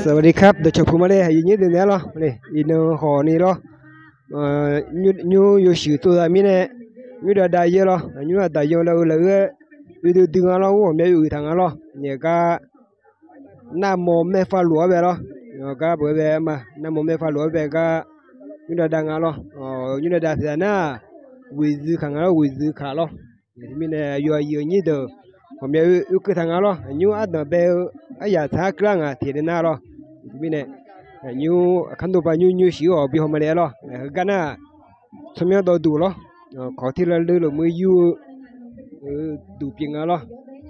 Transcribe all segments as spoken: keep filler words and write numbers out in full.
สวัสดีครับ dawqcawq puq ma le, aqyuif nyir deuq naeq-aer lawr, iqnan khawf ni lawr, nymr yawshuif tsov zaq mirnae, nymr dav dav yaer lawr, nymr-aq daqyan lav-eu laf-eu-aer, oedui dui nga lawr, ghawqmya oe uiq taq nga lawr, naeq gar narmawr maerfar luf-awr bae lawr, gar beuq-aer bae ma, narmawr maerfar luf-awr bae gar, nymr dav dav nga lawr, nymr dav dav pyeuf-a nar, ghoeqzui kaq nga lawr, ghoeqzui kaq lawr. Mirnae aqyuif aqyuif nyir deuq ghawqmya oe keuv taq nga lawr, nymr ardanq bae-eu aryaq tsaq-aer keuvlar ngaq teq le nar lawr. Mirnae nymr aqkar dov ba nymr nymr shiq-awr awq bi haw ma le-aer lawr, heugar nar tsawrmyanr dawvduq lawr, kawq tir lar leu lof muir yur-eu duq pyeuf nga lawr.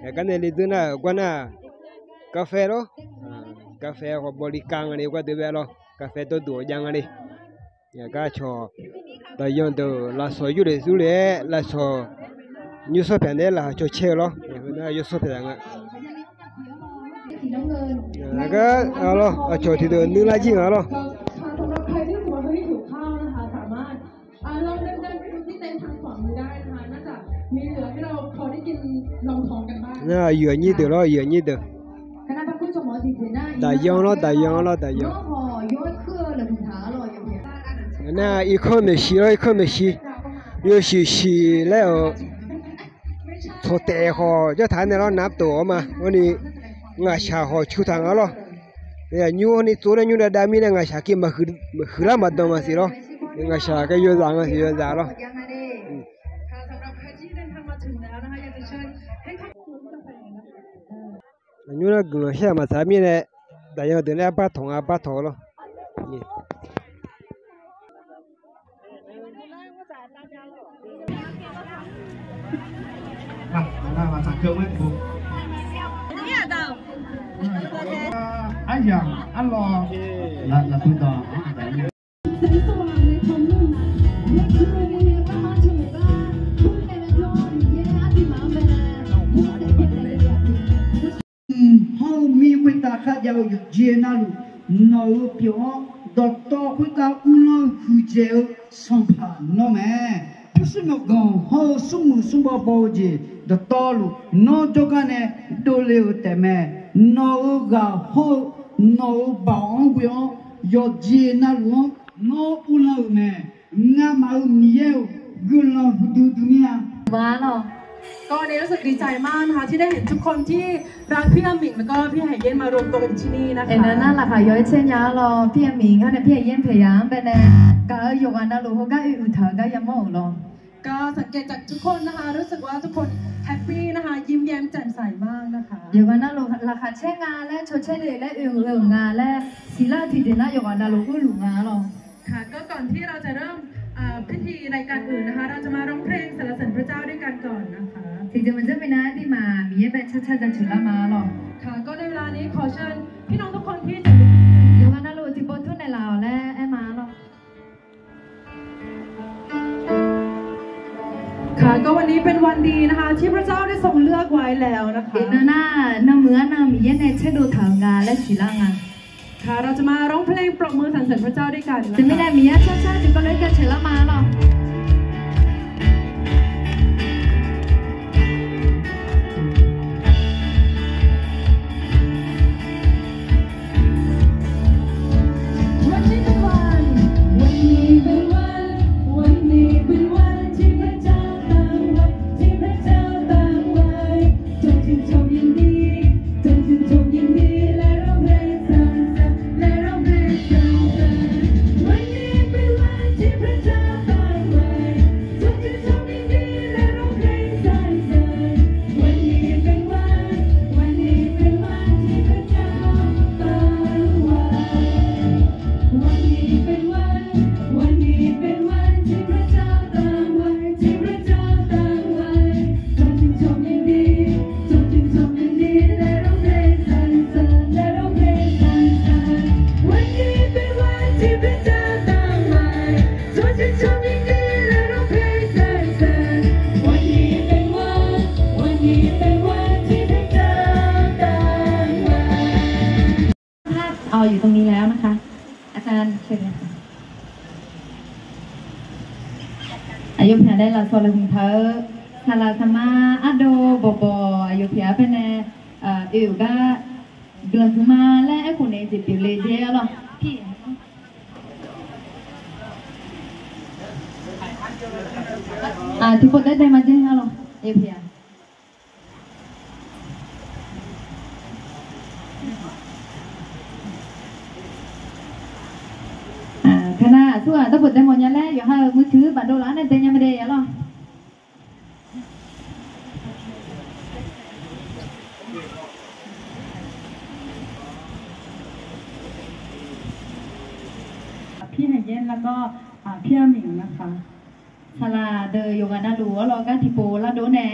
Aqgar nae le dzeur nar-euq gar nar, กาแฟ lawr, กาแฟ khawf bawli kav nga le gar deuq bae lawr, กาแฟ dawvduq-awq jav nga le. Gar cawq daqyan deuq lafsawq yurlef yurlef-aer lafsawq nymr sawr pyaeq naeq-aer laqkhaq caw caer-eu lawr, heu nar yawsawr pyaeq taq nga. Gar lawr, aqcawq tiqdeuq nuilar jir nga lawr. Nar aqyuif aqnyir deuq lawr, aqyuif aqnyir deuq. Daqyan lawr, daqyan lawr, daqyan. Nar irkanr maeqshi lawr, irkanr maeqshi. Yawshuif shiq laer-euq tsawq taef khawf jawr taq-aer nae lawr, nav tof-awr ma. Hawr ni ngaqshaq khawf cu taq nga lawr. Nymr hawr ni tsov nar nymr dav dav mirnae ngaqshaq ki maqhuiq lar maqdan maqsiq lawr. Ngaqshaq ka yawzaq nga siq yawzaq lawr. Nymr nar guiqlanq shar-aq maqtsaq mirnae, daqyan deuq nae arbar tawq nga, arbar tawq lawr. Aryamq arlawr lafkhoer dawq-anr aqdaq-ir-a. Hawr-eu mir khoertav kharjav-eu yawqjeq navluf nawq-euq pyeuf-awr, dawqtawv khoertav uvlanr-eu huiqdzaeq-eu sanqpaq nawr mae. Pyurshuir myawqganq hawr-eu smrmuiq smrbaw baw-eu jeq dawqtawvluf nawr jawrgar nae dovle-euq taefmae. Nawq-euq ghaq hawr-eu nawq-euq baoq-anr ghoe-awr, yawqjeq navluf-anr nawr uvlanr-euq mae. Ngamaf-euq Miqyaer-or, guiqlanq huiqdui dui mir-a. ก็วันนี้รู้สึกดีใจมากนะคะ ที่ได้เห็นทุกคนที่รักพี่อาหมิง แล้วก็พี่หายเย็นมารวมตัวกันที่นี่นะคะ Iqnan nar laqkhaq yaw-aer caer nya-ar lawr, พี่อาหมิง hawr nae พี่หายเย็น paeq yaq-anr bae nae gaq-eu yawqghaq navluf heugar oe uiq taq-eu gar yamawr-euq lawr. ก็สังเกตจากทุกคนนะคะ รู้สึกว่าทุกคนแฮปปี้นะคะ ยิ้มแย้มแจ่มใสมากนะคะ Yawqghaq navluf laqkhaq caer nga laer, caw caer le laer, oe-euq oe-euq nga laer siqlar-eu tiqjeq nar yawqghaq navluf urluf nga-ar lawr. ค่ะ ก็ก่อนที่เราจะเริ่มเอ่อพิธีรายการอื่นนะคะ เราจะมาร้องเพลงสรรเสริญพระเจ้าด้วยกันก่อนนะคะ Tiqjeq maqjawr minav-aer aqduimaf Miqyaer bae carcar jaceuq lar ma-ar lawr. ค่ะ ก็ในเวลานี้ขอเชิญพี่น้องทุกคนที่จะ Yawqghaq navluf tiqpov tmr naeqlaf-awq laer aer ma-ar lawr. ค่ะ ก็วันนี้เป็นวันดีนะคะ ที่พระเจ้าได้ทรงเลือกไว้แล้วนะคะ Iqnan nar, nawmuiq arnan Miqyaer nae tserdov taq-euq nga laer siqlar nga. ค่ะ เราจะมาร้องเพลงปรบมือสรรเสริญพระเจ้าด้วยกันนะคะ Teumirnae Miqyaer carcar tiqkawv lof-aer jaceuq lar ma-ar lawr. วันนี้เป็นวัน วันนี้เป็นวันที่พระเจ้าตั้งไว้ ที่พระเจ้าตั้งไว้ จงชื่นชมยินดี จงชื่นชมยินดี และร้องเพลงสรรเสริญ และร้องเพลงสรรเสริญ วันนี้เป็นวันที่พระเจ้าตั้งไว้ จงชื่นชมยินดี และร้องเพลงสรรเสริญ วันนี้เป็นวัน วันนี้เป็นวันที่พระเจ้าตั้งไว้ วันนี้เป็นวัน วันนี้เป็นวันที่พระเจ้าตั้งไว้ ที่พระเจ้าตั้งไว้ จงชื่นชมยินดี จงชื่นชมยินดี และร้องเพลงสรรเสริญ และร้องเพลงสรรเสริญ วันนี้เป็นวันที่พระเจ้าตั้งไว้ จงชื่นชมยินดี และร้องเพลงสรรเสริญ วันนี้เป็นวัน วันนี้เป็นวันที่พระเจ้าตั้งไว้ ภาพ อ๋อ อยู่ตรงนี้แล้วนะคะ อาจารย์เชิญเลยค่ะ Aqyawf pyaq nae lafsawq laeqhmq taq-eu saqlaq saqma ardov bawqbawq aqyawf pyaq-aer bae nae, oe-euq gar Guiqlanq huiqma laer aerkhof naeq-eu jeq pyeufle jeq-aer lawr. Tiqpov daer daema jeq-aer lawr. Kaqnar aqsurghaq dawrpov dae mawf nya laer yawqha-euq muiq tiq-ir bafdov laf-anr nae dae nya ma de-a lawr. Aqpir Haqyaer แล้วก็ Aqpir Aqmiq นะคะ Saqlaq deuq yawqghaq navluf-anr lawr gar tiqpov lardov nae,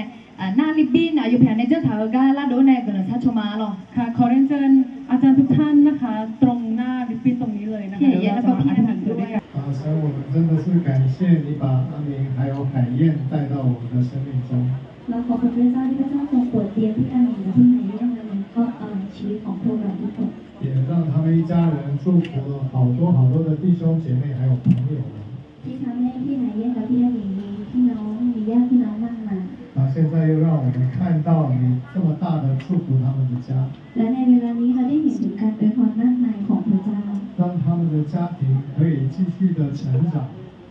nar ลิปปิ้น aqyawf pyaeq nae janrtaq-eu gar lardov nae guiqlanq shar caw ma-a lawr. ค่ะ ขอเรียนเชิญอาจารย์ทุกท่านนะคะ ตรงหน้าลิปปิ้นตรงนี้เลยนะคะ เดี๋ยวเราจะมาอธิษฐานเผื่อด้วยกัน 好，所以我们真的是感谢你把阿明还有海燕带到我们的生命中。 เราขอบคุณพระเจ้าที่พระเจ้าทรงโปรดเตรียมพี่อาหมิงและพี่หายเยี่ยมมาในครอบเอ่อชีวิตของพวกเราทุกคน 也让他们一家人祝福了好多好多的弟兄姐妹还有朋友们。 ที่ทำให้พี่หายเยี่ยมกับพี่อาหมิงมีพี่น้องมีญาติพี่น้องมากมาย 啊，现在又让我们看到你这么大的祝福他们的家。 และในเวลานี้เราได้เห็นถึงการอวยพรมากมายของพระเจ้า 让他们的家庭可以继续的成长。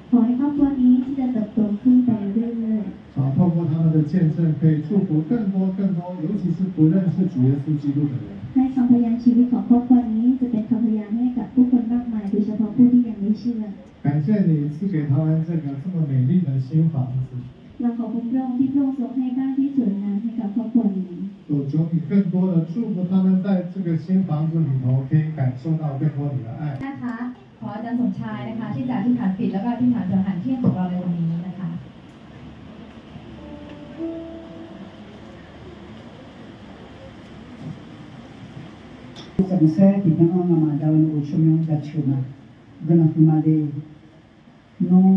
ขอให้ครอบครัวนี้ที่จะเติบโตขึ้นไปเรื่อยๆ 啊，透过他们的见证，可以祝福更多更多，尤其是不认识主耶稣基督的人。 ให้คำพยานชีวิตของครอบครัวนี้จะเป็นคำพยานให้กับผู้คนมากมาย โดยเฉพาะผู้ที่ยังไม่เชื่อ 感谢你赐给他们这个这么美丽的新房子。 เราขอบคุณพระองค์ที่พระองค์ทรงให้บ้านที่สวยงามให้กับครอบครัวนี้ 主，求你更多的祝福他们在这个新房子里头可以感受到更多你的爱。 นะคะ ขออาจารย์สมชายนะคะ ที่จะอธิษฐานปิดแล้วก็อธิษฐานเผื่ออาหารเที่ยงของเราในวันนี้นะคะ Saqmaqsaer tiqbyan-anr ngamaf dav-eu nae uqcawq myanr jaceuq ma. Guiqlanq huiqma le. Nawr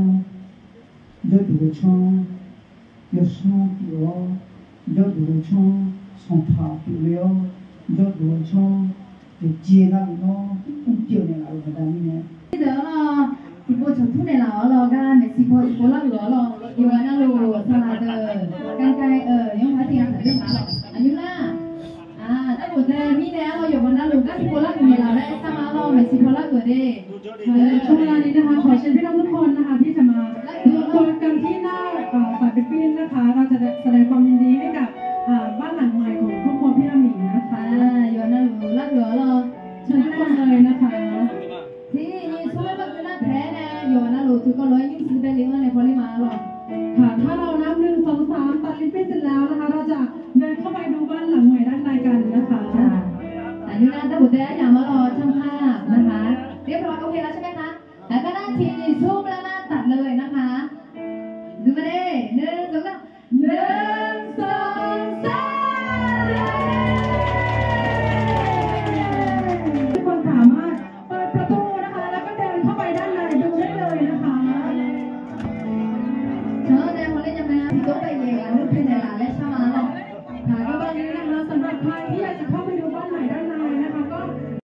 jawrduq-eu tsanr yawsanr pyeuf-awr, jawrduq-eu tsanr sanqpaq pyeuf le-awr, jawrduq-eu tsanr yawqjeq navluf nawr mrpyeuf naeqlaf-euq baqda mirnae, tiqpov cawqtur naeqlaf-awr lawr gar maeqshi paw tiqpov largeuf-awr lawr, yawqghaq navluf saqlaq deuq garkar-eu yanrpar tiq ghaq taqdeur ma lawq. Aqnymr nar, dawrbof dae mirnae-a lawr yawqghaq navluf gar tiqpov largeuf naeqlaf laer sar ma lawr maeqshi paw largeuf de. ช่วงเวลานี้นะคะ ขอเชิญพี่น้องทุกคนนะคะ ที่จะมากดกันที่หน้า เอ่อ บัตร ลิปปิ้น นะคะ เราจะแสดงความยินดีให้กับ อ่า บ้านหลังใหม่ของครอบครัวพี่อาหมิงนะคะ Yawqghaq navluf largeuf-awr lawr. เชิญทุกคนเลยนะคะ Tiq nyiq smr lar largeuf nar taeq-aer nae yawqghaq navluf tiqkawv lof-aer nymr tsuif bae le-anr nae paw ler ma-a lawq. ค่ะ ถ้าเรานับหนึ่ง สอง สาม ตัดลิปปิ้นเสร็จแล้วนะคะ เราจะเดินเข้าไปดูบ้านหลังใหม่ด้านในกันนะคะ Aqnymr nar dawrbof dae aryamq-anr lawr canr kar-a นะคะ เรียบร้อย โอเคแล้วใช่ไหมคะ Aqkar nar tiq nyiq smr lar nar ตัดเลยนะคะ ดูมาดิ หนึ่ง สอง สาม หนึ่ง สอง สาม ทุกคนสามารถเปิดประตูนะคะ แล้วก็เดินเข้าไปด้านในดูได้เลยนะคะ Cawq-anr nae hawler nya mae-a, tiqdov bae yaeq aqnymr pyaeq naeqlaf laer shar ma lawq. ค่ะ ก็ตอนนี้นะคะ สำหรับใครที่อยากจะเข้า